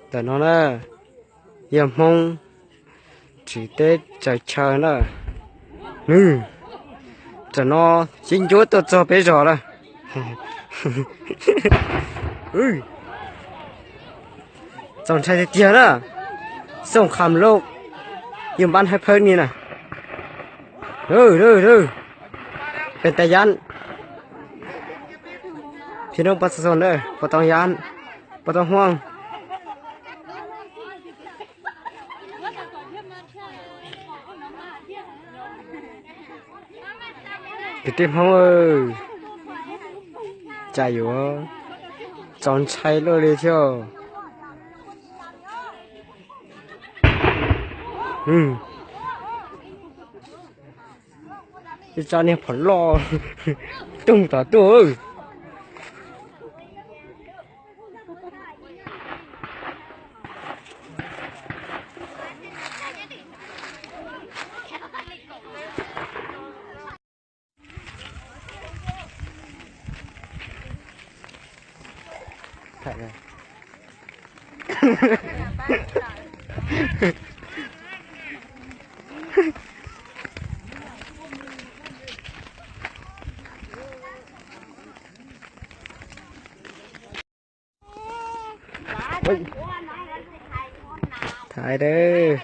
Ntawm no na, yog Hmoob tsiv teb tsaws chaw na. Nws, tam no sib ncuab tuaj txog peb zos lawm. Txaus ntshai tiag tiag na. Xooj kham loj, yus npab hawb phawb ni na. Peb tas yab, phim nooj pab xo na, puas tau yab, puas tau huaj. Kwv tij Hmoob, cas yuav txaus ntshai luaj li thiab. Ib tsob niag phom loj toog tom tuaj. Thaiv dawb.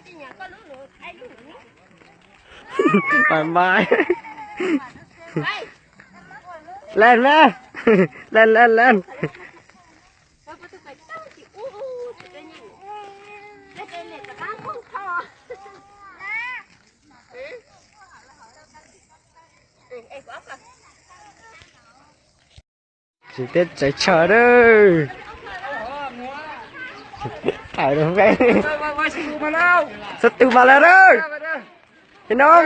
Pais mas. Leej na. Leej leej leej. Tsis teb tsaws chaw dawb. Xub tus mas lawm dawb. Phim nooj,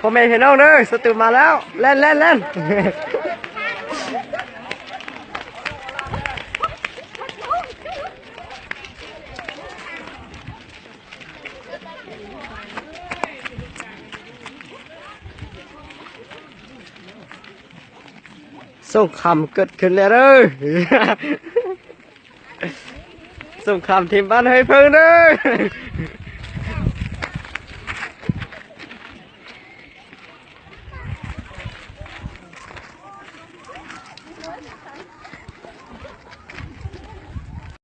pog me phim nooj dawb, xub tus mas lawm, leej leej leej. Xooj kham kawg khwv li dawb. Xooj kham thim npab hawb phawb dawb.